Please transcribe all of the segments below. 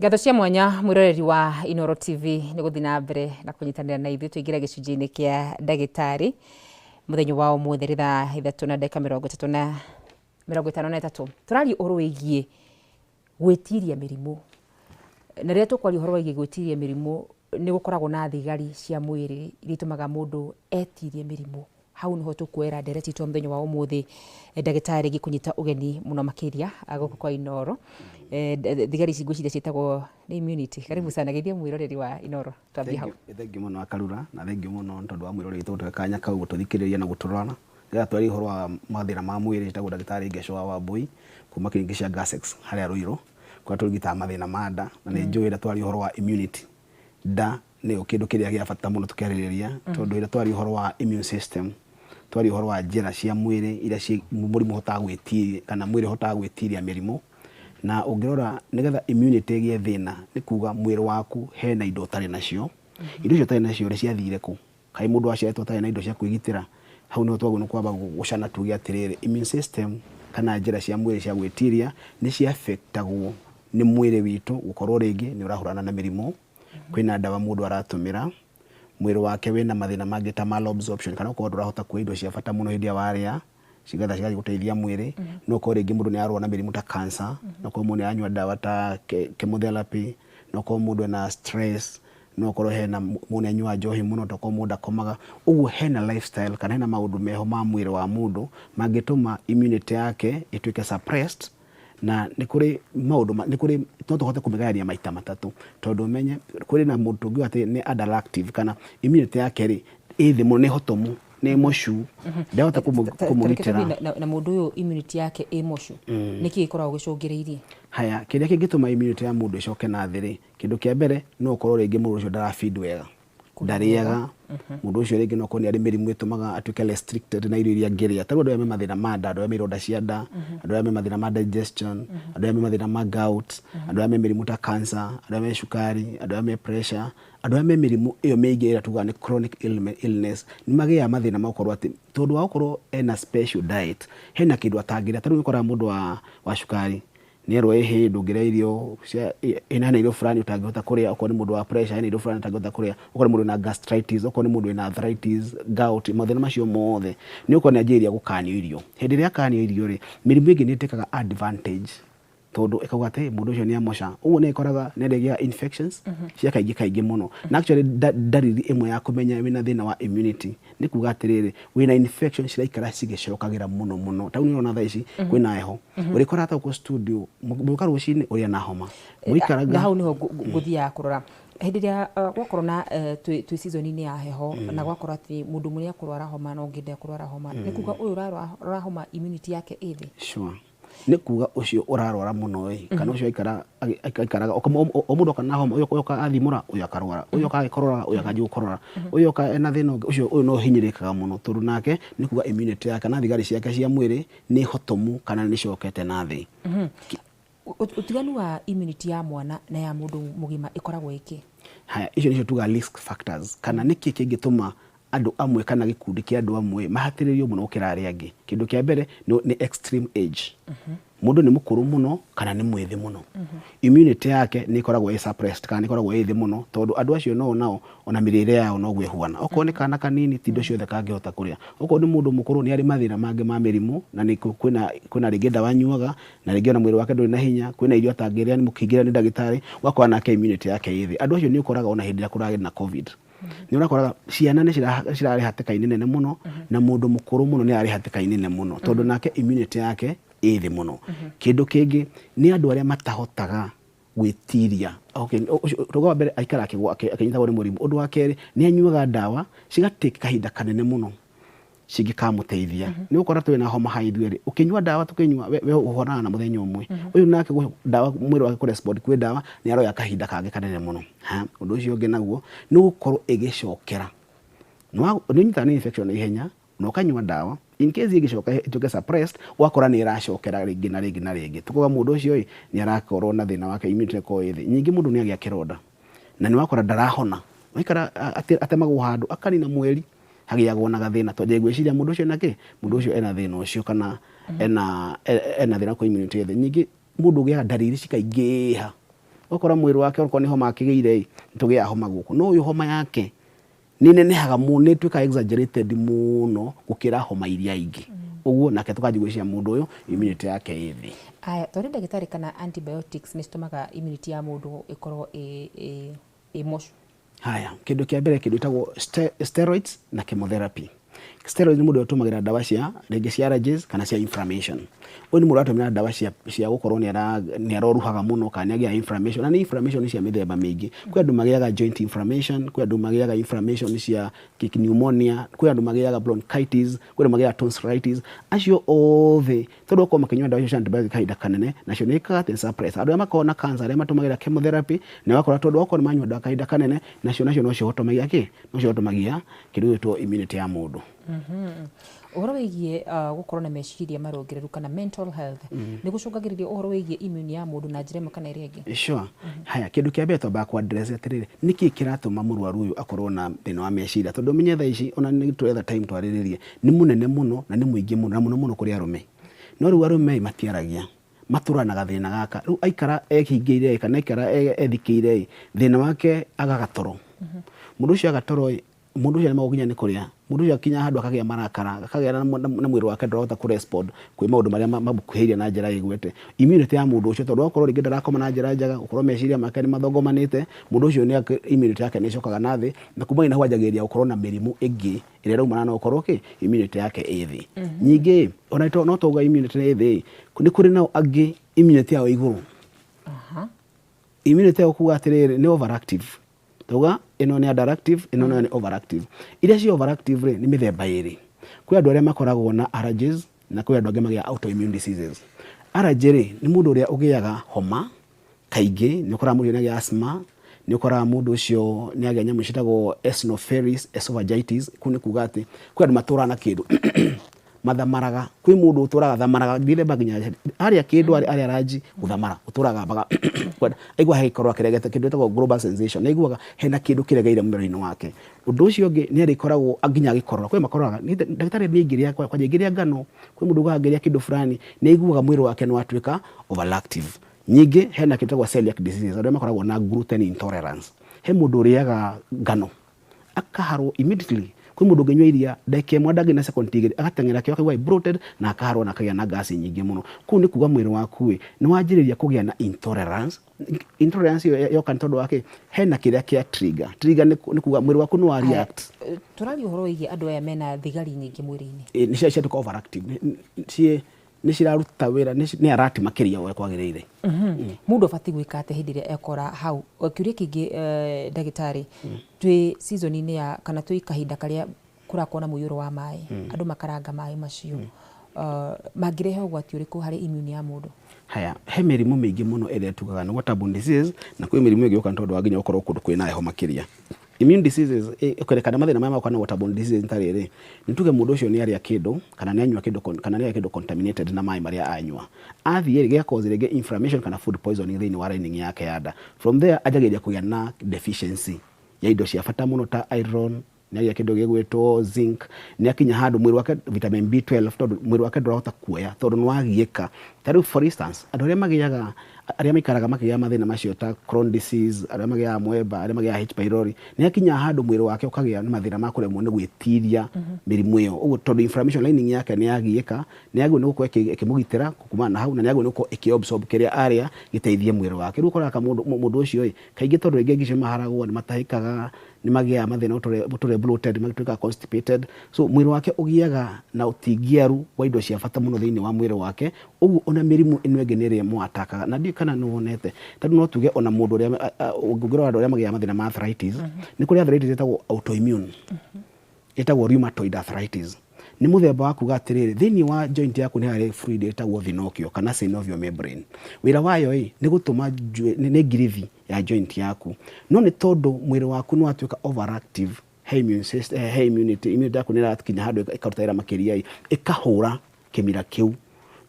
Ngatho cia mwanya mwĩroreri wa Inooro TV nĩ gũthiĩ na mbere na kũnyitanĩra na ithuĩ tũingĩre gĩcunjĩ-inĩ kĩa ndagĩtarĩ mũthenya wa ũmũthĩ rĩ thaa 3 na ndagĩka 30 na 53. Tũraria ũhoro wĩgiĩ gwĩtiria mĩrimũ, na rĩrĩa tũkwaria ũhoro wĩgiĩ gwĩtiria mĩrimũ nĩ gũkoragwo na thigari cia mwĩrĩ iria itũmaga mũndũ etirie mĩrimũ. Hau niho tũkuoera ndereti itũ mũthenya wa ũmũthĩ, ndagĩtarĩ ngĩkũnyita ũgeni mũno makĩria gũkũ kwa Inooro. Thigari ici ngwĩciria ciĩtagwo nĩ immunity. Karibu sana, geithia mwĩroreri wa Inooro twambie hau. Thengiũ mũno Akarura, na thengiũ mũno nĩ tondũ wa mwĩroreri witũ gũtũhe kanya kau gũtũthikĩrĩria na gũtũrora nĩgetha twarie ũhoro wa mathĩna ma mwĩrĩ. Njĩtagwo ndagĩtarĩ Ngeco wa Wambui kuma kiriniki cia Gasex harĩa Ruiru, kũrĩa tũrigitaga mathĩna ma nda, na nĩ njũĩ rĩrĩa twaria ũhoro wa immunity, nda nĩyo kĩndũ kĩrĩa gĩa bata mũno tũkĩarĩrĩria, tondũ rĩrĩa twaria ũhoro wa immune system, twaria ũhoro wa njĩra cia mwĩrĩ iria mũrimũ ũhotaga gwĩtiria kana mwĩrĩ ũhotaga gwĩtiria mĩrimũ, na ũngĩrora nĩgetha immunity ĩgĩe thĩna nĩ kuga mwĩrĩ waku hena indo ũtarĩ nacio, indo icio ũtarĩ nacio rĩ, ciathire kũ? Kaĩ mũndũ aciarĩtwo atarĩ na indo cia kwĩgitĩra? Hau nĩho twagĩrĩirwo nĩ kwamba gũcana tuge atĩrĩrĩ, immune system kana njĩra cia mwĩrĩ cia gwĩtiria nĩ cia affect agwo nĩ mwĩrĩ witũ gũkorwo rĩngĩ nĩ ũrahũrana na mĩrimũ, kwĩna ndawa mũndũ aratũmĩra, mwĩrĩ wake wĩna mathĩna mangĩ ta malabsorption kana ũkorwo ndũrahota kuoya indo cia bata mũno hĩndĩ ĩrĩa warĩa, cigetha cigathiĩ gũteithia mwĩrĩ, no ũkorwo rĩngĩ mũndũ nĩ ararwara na mĩrimũ ta cancer, no ũkorwo mũndũ nĩ aranyua ndawa ta chemotherapy, no ũkorwo mũndũ ena stress, no ũkorwo hena mũndũ nĩ anyuaga njohi mũno, tokorwo mũndũ ndakomaga, ũguo hena lifestyle kana hena maũndũ meho ma mwĩrĩ wa mũndũ mangĩtũma immunity yake ĩtuĩke suppressed, na nĩ kũrĩ maũndũ, nĩ kũrĩ, no tũhote kũmĩgayania maita matatũ, tondũ ũmenye kũrĩ na mũndũ tũngiuga atĩ nĩ underactive kana immunity yake rĩ ĩ thĩ mũno, nĩ hotomu, nĩ mocu, ndahota kũmũgitĩra. Na mũndũ ũyũ immunity yake ĩ mocu, nĩkĩ gĩkoragwo gĩcũngĩrĩirie? Haya, kĩrĩa kĩngĩtũma immunity ya mũndũ ĩcoke na thĩ rĩ, kĩndũ kĩa mbere no ũkorwo rĩngĩ mũndũ ũcio ndara feed wega, ndarĩaga, mũndũ ũcio rĩngĩ no akorwo nĩ arĩ mĩrimũ ĩtũmaga atuĩke restricted na irio iria angĩrĩa. Ta rĩu andũ arĩa me mathĩna ma nda, andũ arĩa me ironda cia nda, andũ arĩa me mathĩna ma digestion, andũ arĩa me mathĩna ma gout, andũ arĩa me mĩrimũ ta cancer, andũ arĩa me cukari, andũ arĩa me pressure, andũ arĩa me mĩrimũ ĩyo mĩingĩ ĩrĩa tugaga nĩ chronic illness, nĩ magĩaga mathĩna ma gũkorwo atĩ tondũ wa gũkorwo ena special diet, hena kĩndũ atangĩrĩa. Ta rĩu nĩ ũkoraga mũndũ wa cukari nĩ erwo ĩhĩ ndũngĩrĩa irio cia hena irio fulani ũtangĩhota kũrĩa, okorwo nĩ mũndũ wa pressure hena irio fulani ũtangĩhota kũrĩa, okorwo nĩ mũndũ wĩna gastritis, okorwo nĩ mũndũ wĩna arthritis, gout, mathĩna macio mothe nĩ ũkora nĩ anjĩrĩria gũkanio irio. Hĩndĩ ĩrĩa akanio irio rĩ, mĩrimũ ĩngĩ nĩ ĩtĩkaga advantage tondũ ĩkauga atĩ mũndũ ũcio nĩ amoca, ũguo nĩ ĩkoraga nĩ arĩgĩa infections cia kaingĩ kaingĩ mũno. Na actually ndariri ĩmwe ya kũmenya wĩna thĩna wa immunity nĩ kuga atĩrĩrĩ, wĩna infection ciraikara cigĩcokagĩra mũno mũno. Ta rĩu nĩ ũrona thaa ici kwĩna heho, ũrĩkoraga ta gũkũ studio mũka rũcinĩ ũrĩa na homa mũikaraga. Na hau niho ngũthiaga kũrora hĩndĩ ĩrĩa gwakorwo na twĩ season-inĩ ya heho, na gwakorwo atĩ mũndũ ũmwe nĩ ekũrwara homa na ũngĩ ndekũrwara homa, nĩ kuga ũyũ ũrarwara homa immunity yake ĩ thĩ? Sure, nĩ kuga ũcio ũrarwara mũno ĩ, kana ũcio aikara aikaraga o mũndũ oka na homa, ũyũ oka athimũra, ũyũ akarwara, ũyũ oka agĩkorora, ũyũ akanjia gũkorora, ũyũ oka ena thĩna ũngĩ, ũcio ũyũ no ũhinyĩrĩrĩkaga mũno, tondũ nake nĩ kuga immunity yake kana thigari ciake cia mwĩrĩ nĩ hotomu kana nĩ cokete na thĩ. Ũtiganu wa immunity ya mwana na ya mũndũ mũgima ĩkoragwo ĩkĩ? Haya, icio nĩcio tugaga risk factors, kana nĩkĩ kĩngĩtũma andũ amwe kana gĩkundi kĩa andũ amwe mahatĩrĩrio mũno gũkĩra arĩa angĩ. Kĩndũ kĩa mbere nĩ extreme age. Mũndũ nĩ mũkũrũ mũno kana nĩ mwĩthĩ mũno. Immunity yake nĩ ĩkoragwo ĩ suppressed kana nĩ ĩkoragwo ĩ thĩ mũno, tondũ andũ acio no nao ona mĩrĩre yao noguo ĩhuana. Okorwo nĩ kana kanini ti indo ciothe kangĩhota kũrĩa. Okorwo nĩ mũndũ mũkũrũ nĩ arĩ mathĩna mangĩ ma mĩrimũ na nĩ kwĩna rĩngĩ ndawa anyuaga, na rĩngĩ ona mwĩrĩ wake ndũrĩ na hinya, kwĩna irio atangĩrĩa nĩ mũkĩingĩra nĩ ndagĩtarĩ, ũgakora nake immunity yake ĩ thĩ. Andũ acio nĩ ũkoraga ona hĩndĩ ĩrĩa kũragĩa na Covid, nĩ ũrakoraga ciana nĩ cirarĩ hatĩka-inĩ nene mũno, na mũndũ mũkũrũ mũno nĩ ararĩ hatĩka-inĩ nene mũno, tondũ nake immunity yake ĩ thĩ mũno. Kĩndũ kĩngĩ nĩ andũ arĩa matahotaga gwĩtiria. Okay, ũndũ wa mbere aikara akĩnyitagwo nĩ mũrimũ. Ũndũ wa kerĩ nĩ anyuaga ndawa cigatake kahinda kanene mũno cingĩkamũteithia. Nĩ ũgũkora twĩna homa haha ithuĩ erĩ, ũkĩnyua ndawa tũkĩnyua we ũhonaga na mũthenya ũmwe, ũyũ nake ndawa mwĩrĩ wake kũ respond kwĩ ndawa nĩ aroya kahinda kangĩ kanene mũno. Ha, ũndũ ũcio ũngĩ naguo nĩ gũkorwo ĩgĩcokera. Nĩ ũnyitaga nĩ infection na ihenya na ũkanyua ndawa, in case ĩngĩcoka ĩtuĩke suppressed, ũgakora nĩ ĩracokera rĩngĩ na rĩngĩ na rĩngĩ. Tũkauga mũndũ ũcio ĩ nĩ arakorwo na thĩna wake immunity ĩkorwo ĩ thĩ. Ningĩ mũndũ nĩ agĩa kĩronda na nĩ wakora ndarahona, waikara atemagwo handũ akanina mweri hagĩagwo na gathĩna, tondũ ngwĩciria mũndũ ũcio ena kĩ, mũndũ ũcio ena thĩna ũcio kana ena thĩna kwa immunity ĩ thĩ. Ningĩ mũndũ ũgĩaga ndariri cikaingĩha. Ũgakora mwĩrĩ wake okorwo nĩ homa akĩgĩire ĩ, nĩtũgĩaga homa gũkũ. No ũyũ homa yake nĩ nenehaga mũno, nĩ ĩtuĩkaga exaggerated mũno gũkĩra homa iria ingĩ. Ũguo nake tũkanjia gwĩciria mũndũ ũyũ immunity yake ĩ thĩ. Aya, twarĩ ndagĩtarĩ kana antibiotics nĩ citũmaga immunity ya mũndũ ĩkorwo ĩ ĩ ĩ mocu? Haya, kĩndũ kĩa mbere kĩndũ gĩtagwo steroids na chemotherapy. Steroids nĩ mũndũ ũrĩa ũtũmagĩra ndawa cia rĩngĩ cia allergies kana cia inflammation. Ũyũ nĩ mũndũ ũratũmĩra ndawa cia gũkorwo nĩ aroruhaga mũno kana nĩ agĩaga inflammation, na nĩ inflammation cia mĩthemba mĩingĩ. Kwĩ andũ magĩaga joint inflammation, kwĩ andũ magĩaga inflammation cia pneumonia, kwĩ andũ magĩaga bronchitis, kwĩ andũ magĩaga tonsillitis. Acio othe tondũ gũkorwo makĩnyua ndawa icio cia antibiotic kahinda kanene, nacio nĩ ikaga atĩ suppress. Andũ arĩa makoragwo na cancer, arĩa matũmagĩra chemotherapy, nĩ ũgakora tondũ okorwo nĩ manyua ndawa kahinda kanene, nacio no cihotomagia kĩ? No cihotomagia kĩndũ gĩgwĩtwo immunity ya mũndũ. Ũhoro wĩgiĩ gũkorwo na meciria marũngĩrĩru kana mental health nĩ gũcũngagĩrĩria ũhoro wĩgiĩ immune ya mũndũ na njĩra ĩmwe kana ĩrĩa ĩngĩ? Sure. Haya, kĩndũ kĩa mbere twambaga kũ address atĩrĩrĩ, nĩkĩ kĩratũma mũrwaru ũyũ akorwo na thĩna wa meciria? Tondũ ũmenye thaa ici ona nĩ tũretha time twarĩrĩrie, nĩ mũnene mũno na nĩ mũingĩ mũno na mũno mũno kũrĩ arũme. No rĩu arũme matiaragia, matũraga na gathĩna gaka. Rĩu aikara ehingĩire kana aikara ethikĩire ĩ, thĩna wake agaga toro. Mũndũ ũcio aga toro ĩ, mũndũ ũcio aremagwo nginya nĩ kũrĩa. Mũndũ ũcio akinya handũ akagĩa marakara, akagĩa na mwĩrĩ wake ndũrahota kũ respond kwĩ maũndũ marĩa mamũkuhĩrĩirie na njĩra ĩgwete. Immunity ya mũndũ ũcio tondũ wakorwo rĩngĩ ndarakoma na njĩra njega, gũkorwo meciria make nĩ mathongomanĩte, mũndũ ũcio nĩ immunity yake nĩ ĩcokaga na thĩ, na kumania na hau anjagĩrĩria gũkorwo na mĩrimũ ĩngĩ ĩrĩa ĩraumana na gũkorwo kĩ immunity yake ĩ thĩ. Ningĩ ona no twauga immunity ĩ thĩ, nĩ kũrĩ nao angĩ immunity yao ĩ igũrũ. Immunity yao kuga atĩrĩrĩ nĩ overactive. Tauga ĩno nĩ underactive, ĩno nayo nĩ overactive. Iria ci overactive rĩ, nĩ mĩthemba ĩrĩ. Kwĩ andũ arĩa makoragwo na allergies na kwĩ andũ angĩ magĩaga autoimmune diseases. Allergy rĩ, nĩ mũndũ ũrĩa ũgĩaga homa kaingĩ, nĩ ũkoraga mũndũ ũcio nĩ agĩa asthma, nĩ ũkoraga mũndũ ũcio nĩ agĩa nyamũ ciĩtagwo eosinophilic esophagitis, kũu nĩ kuga atĩ kwĩ andũ matũraga na kĩndũ mathamaraga, kwĩ mũndũ ũtũraga athamaraga mĩthemba nginya arĩa kĩndũ arĩa allergy gũthamara, ũtũraga ambaga aigua he gĩkorora kĩregete kĩndũ gĩtagwo global sensation, nĩ aiguaga hena kĩndũ kĩregeire mũmero-inĩ wake. Ũndũ ũcio ũngĩ nĩ arĩkoragwo nginya agĩkorora, kwĩ makororaga, ndagĩtarĩ niĩ ingĩrĩa kwanja ingĩrĩa ngano, kwĩ mũndũ ugaga angĩrĩa kĩndũ fulani nĩ aiguaga mwĩrĩ wake nĩ watuĩka overactive. Ningĩ hena kĩndũ gĩtagwo celiac disease, andũ arĩa makoragwo na gluten intolerance. He mũndũ ũrĩaga ngano akaharwo immediately. Kwĩ mũndũ ũngĩnyua iria ndagĩka ĩmwe ndangĩ na second igĩrĩ agateng'era kĩo akaigua bloated na akaharwo na akagĩa na gas nyingĩ mũno. Kũu nĩ kuga mwĩrĩ waku ĩ nĩ wanjĩrĩria kũgĩa na intolerance. Intolerance ĩyo yoka nĩ tondũ wa kĩ? Hena kĩrĩa kĩa trigger. Trigger nĩ kuga mwĩrĩ waku nĩ wa react. Tũraria ũhoro wĩgiĩ andũ aya mena thigari nyingĩ mwĩrĩ-inĩ. Ĩ nĩ ciatuĩka overactive. Nĩ ciraruta wĩra, nĩ alert makĩria ũrĩa kwagĩrĩire. Mũndũ abatiĩ gwĩka atĩa hĩndĩ ĩrĩa ekora hau? Kĩũria kĩngĩ ndagĩtarĩ, twĩ season -inĩ ya kana twĩ kahinda karĩa kũrakorwo na mũiyũro wa maĩ, andũ makaranga maĩ macio, mangĩrehe ũgwati ũrĩkũ harĩ immune ya mũndũ? Haya, he mĩrimũ mĩingĩ mũno ĩrĩa tugaga nĩ waterborne disease, na kwĩ mĩrimũ ĩngĩ yũkaga nĩ tondũ wa nginya gũkorwo kũndũ kwĩna heho makĩria. Immune diseases, kana mathĩna marĩa mokaga na waterborne diseases nĩ ta rĩrĩ, nĩ tuge mũndũ ũcio nĩ arĩa kĩndũ, kana nĩ anyua kĩndũ, kana nĩ arĩa kĩndũ contaminated na maĩ marĩa anyua. Athiĩ rĩ, gĩa cause rĩngĩ inflammation kana food poisoning thĩinĩ wa lining yake ya nda. From there anjagĩrĩria kũgĩa na deficiency ya indo cia bata mũno ta iron, nĩ agĩa kĩndũ gĩgwĩtwo zinc, nĩ akinya handũ mwĩrĩ wake vitamin B12 tondũ mwĩrĩ wake ndũrahota kuoya tondũ nĩ wagiĩka. Ta rĩu for instance, andũ arĩa magĩaga, arĩa maikaraga makĩgĩa mathĩna macio ta Crohn disease, arĩa magĩaga mweba, arĩa magĩaga H pylori, nĩ akinyaga handũ mwĩrĩ wake ũkagĩa na mathĩna ma kũremwo nĩ gwĩtiria mĩrimũ ĩyo. Ũguo tondũ inflammation lining yake nĩ yagiĩka, nĩ yagĩrĩirwo nĩ gũkorwo ĩkĩmũgitĩra kumana na hau, na nĩ yagĩrĩirwo nĩ gũkorwo ĩkĩ absorb kĩrĩa arĩa gĩteithie mwĩrĩ wake. Rĩu ũkoraga mũndũ ũcio ĩ, kaingĩ tondũ rĩngĩ ngi icio maharagwo, nĩ matahĩkaga, nĩ magĩaga mathĩna ũtũre bloated, magatuĩka constipated. So mwĩrĩ wake ũgĩaga na ũtingiaru wa indo cia bata mũno thĩinĩ wa mwĩrĩ wake, ũguo ona mĩrimũ ĩno ĩngĩ nĩ ĩrĩa ĩmũ-attack-aga. Na ndiũĩ kana nĩ wonete, tondũ no tuge ona mũndũ ũrĩa, ũngĩrora andũ arĩa magĩaga mathĩna ma arthritis, nĩ kũrĩ arthritis ĩtagwo autoimmune, ĩtagwo rheumatoid arthritis. Nĩ mũthemba wa kuga atĩrĩrĩ, thĩinĩ wa joint yaku nĩ harĩ fluid ĩtagwo thinokio kana synovial membrane. Wĩra wayo ĩ, nĩ gũtũma nĩ ngirithi ya joint yaku. No nĩ tondũ mwĩrĩ waku nĩ watuĩka overactive he immune system, he immunity, immunity yaku nĩ ĩrakinya handũ ĩkaruta wĩra makĩria ĩ, ĩkahũra kĩmira kĩu.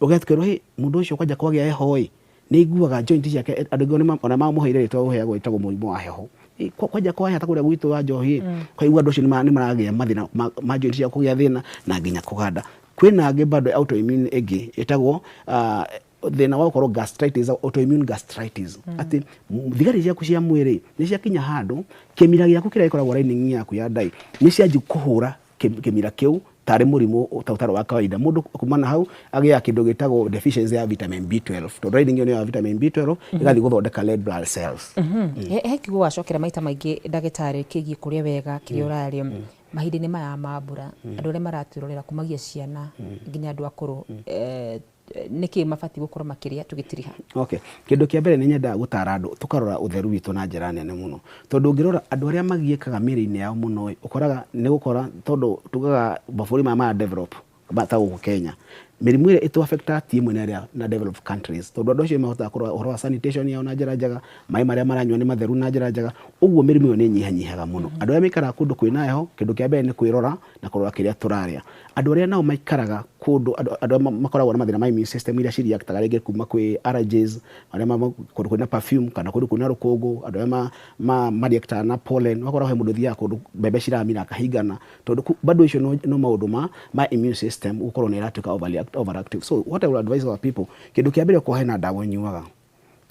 Ũgetũkĩrwo hĩ, mũndũ ũcio kwanja kwagĩa heho ĩ, nĩ aiguaga joint ciake, andũ aingĩ ona mamũheire rĩtwa ũheagwo ĩtagwo mũrimũ wa heho. Kwanja kwaheha ta kũrĩa gwitũ wa njohi ĩ, ũkaigua andũ acio nĩ maragĩa mathĩna ma joint ciao kũgĩa thĩna na nginya kũganda. Kwĩna angĩ bado autoimmune ĩngĩ ĩtagwo Thĩna wa gũkorwo gastritis, autoimmune gastritis, atĩ thigari ciaku cia mwĩrĩ nĩ ciakinya handũ kĩmira gĩaku kĩrĩa gĩkoragwo lining yaku ya ndai nĩ cianji kũhũra kĩmira kĩu tarĩ mũrimũ ũtarĩ wa kawaida. Mũndũ kuma na hau agĩaga kĩndũ gĩtagwo deficiency ya vitamin B12, tondũ lining ĩyo nĩ ya vitamin B12 ĩgathiĩ gũthondeka red blood cells. He kiugo wacokera maita maingĩ, ndagĩtarĩ, kĩgiĩ kũrĩa wega, kĩrĩa ũrarĩa mahinda-inĩ maya ma mbura. Andũ arĩa maratwĩrorera, kumagia ciana nginya andũ akũrũ, nĩkĩ mabatiĩ gũkorwo makĩrĩa tũgĩtiriha? Okay. Kĩndũ kĩa mbere nĩ nyendaga gũtara andũ tũkarora ũtheru witũ na njĩra nene mũno, tondũ ũngĩrora andũ arĩa magiĩkaga mĩrĩ-inĩ yao mũno ĩ, ũkoraga nĩ gũkora tondũ tugaga mabũrũri maya mara develop ta gũkũ Kenya, mĩrimũ ĩrĩa ĩtũ affectaga ti ĩmwe na ĩrĩa na developed countries, tondũ andũ acio nĩ mahotaga kũrora ũhoro wa sanitation yao na njĩra njega, maĩ marĩa maranyua nĩ matheru na njĩra njega, ũguo mĩrimũ ĩyo nĩ ĩnyihanyihaga mũno. Andũ arĩa maikaraga kũndũ kwĩna heho, kĩndũ kĩa mbere nĩ kwĩrora na kũrora kĩrĩa tũrarĩa. Andũ arĩa nao maikaraga kũndũ, andũ arĩa makoragwo na mathĩna ma immune system iria cireactaga rĩngĩ kuma kwĩ allergies, arĩa kũndũ kwĩna perfume kana kũndũ kwĩna rũkũngũ, andũ arĩa mareactaga na pollen, ũgakora he mũndũ ũthiaga kũndũ mbembe ciramira akahingana, tondũ bado icio no maũndũ ma immune system gũkorwo nĩ ĩratuĩka overactive. So what I would advise our people, kĩndũ kĩa mbere, okorwo hena ndawa ũnyuaga,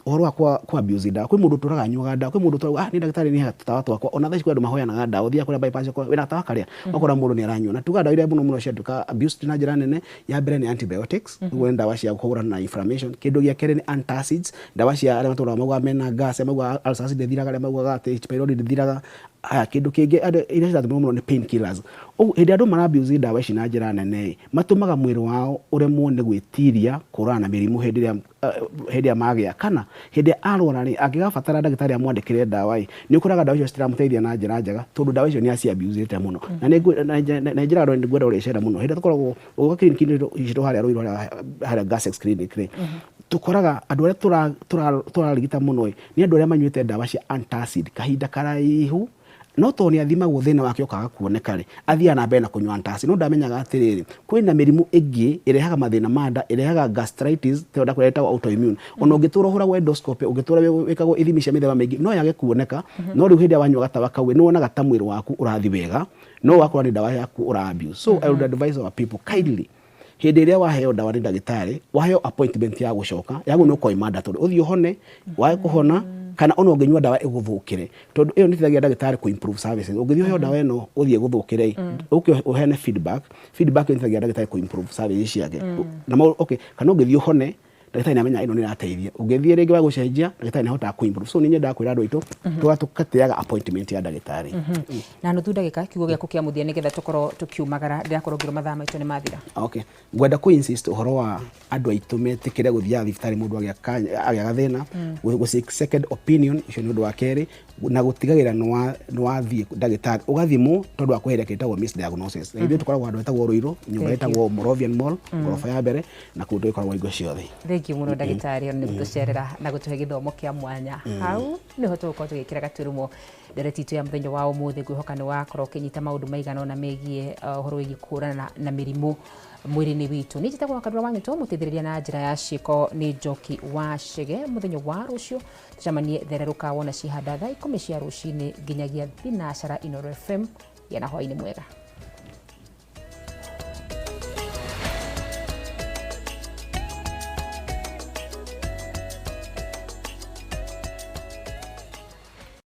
ũhoro wa kwa abuse ndawa, kwĩ mũndũ ũtũraga anyuaga ndawa, kwĩ mũndũ ũtũraga, "Ah, nĩ ndagĩtarĩ nĩ tũtawa twakwa." Ona thaa ici kwĩ andũ mahoyanaga ndawa, ũthiaga kũrĩa bypass, ũkora wĩna gatawa karĩa, ũgakora mũndũ nĩ aranyua. Na tugaga ndawa iria mũno mũno ciatuĩka abused na njĩra nene, ya mbere nĩ antibiotics, ũguo nĩ ndawa cia kũhũrana na inflammation. Kĩndũ gĩa kerĩ nĩ antacids, ndawa cia arĩa matũraga maugaga mena gas, arĩa maugaga ulcers ndĩthiraga, arĩa maugaga atĩ H pylori ndĩthiraga. Haya, kĩndũ kĩngĩ andũ iria ciratũmĩrwo mũno nĩ pain killers. Ũguo hĩndĩ ĩrĩa andũ mara abuse ndawa ici na njĩra nene, matũmaga mwĩrĩ wao ũremwo nĩ gwĩtiria kũhũrana na mĩrimũ hĩndĩ ĩrĩa magĩa, kana hĩndĩ ĩrĩa arwara rĩ, angĩgabatara ndagĩtarĩ amwandĩkĩre ndawa ĩ, nĩ ũkoraga ndawa icio citiramũteithia na njĩra njega, tondũ ndawa icio nĩ aci abusĩte mũno. Na njĩra andũ nĩ ngwenda ũrĩcera mũno hĩndĩ ĩrĩa tũkoragwo ũgũka clinic citũ harĩa Ruiru, harĩa Gasex clinic rĩ, tũkoraga andũ arĩa tũrarigita mũno ĩ, nĩ andũ arĩa manyuĩte ndawa cia antacid kahinda karaihu, no tondũ nĩ athimagwo thĩna wake ũkaga kuoneka rĩ, athiaga na mbere na kũnyua antacid, no ndamenyaga atĩrĩrĩ, kwĩna mĩrimũ ĩngĩ ĩrehaga mathĩna ma nda, ĩrehaga gastritis, tondũ ndakwĩra ĩtagwo autoimmune. Ona ũngĩtũra ũhũragwo endoscopy, ũngĩtũra wĩkagwo ithimi cia mĩthemba mĩingĩ, no yage kuoneka. No rĩu hĩndĩ ĩrĩa wanyua gatawa kau, nĩ wonaga ta mwĩrĩ waku ũrathiĩ wega, no ũgakora nĩ ndawa yaku ũra abuse. So I would advise our people kindly, hĩndĩ ĩrĩa waheo ndawa nĩ ndagĩtarĩ, waheo appointment ya gũcoka yaguo, nĩ ũkorwo mandatory ũthiĩ ũhone, wage kũhona, kana ona ũngĩnyua ndawa ĩgũthũkĩre, tondũ ĩyo nĩ ĩteithagia ndagĩtarĩ kũ improve services. Ũngĩthiĩ ũheo ndawa ĩno ũthiĩ ĩgũthũkĩre, ũke ũheane feedback, feedback ĩyo nĩ ĩteithagia ndagĩtarĩ kũ improve services ciake. Na okay, kana ũngĩthiĩ ũhone, ndagĩtarĩ nĩ amenya ĩno nĩ ĩrateithia. Ũngĩthiĩ rĩngĩ wa gũcenjia, ndagĩtarĩ nĩ ahotaga kũ improve. So nĩ nyendaga kwĩra andũ aitũ tũga tũgatĩaga appointment ya ndagĩtarĩ. Na nuthu ndagĩka, kiugo gĩaku kĩa mũthia nĩgetha tũkorwo tũkiumagara, ndĩrakorwo ngĩrwo mathaa maitũ nĩ mathira. Okay. Ngwenda kũ insist ũhoro wa andũ aitũ metĩkĩre gũthiaga thibitarĩ mũndũ agĩa gathĩna, gũ seek second opinion, ũcio nĩ ũndũ wa kerĩ, na gũtigagĩrĩra nĩ wathiĩ ndagĩtarĩ ũgathimwo, tondũ wa kweheria kĩndũ gĩtagwo misdiagnosis. Na ithuĩ tũkoragwo handũ hetagwo Ruiru, nyũmba Thank you. ĩtagwo Moravian Mall, ngoroba ya mbere, na kũu tũgĩkoragwo hingo ciothe. Thank you mũno, ndagĩtarĩ, ona nĩ gũtũcerera na gũtũhe gĩthomo kĩa mwanya. Hau nĩho tũgũkorwo tũgĩkĩra gaturumo ndereti itũ ya mũthenya wa ũmũthĩ. Ngwĩhoka nĩ wakorwo ũkĩnyita maũndũ maigana ũna megiĩ ũhoro wĩgiĩ kũhũrana na mĩrimũ mwĩrĩ-inĩ witũ. Niĩ njĩtagwo Wakandura wa Nyũtũ, mũteithĩrĩria na njĩra ya ciĩko nĩ Njoki wa Chege. Mũthenya wa rũciũ tũcemanie thererũka wona cihanda thaa 10 cia rũcinĩ nginyagia thinacara. Inooro FM, gĩa na hwaĩ-inĩ mwega.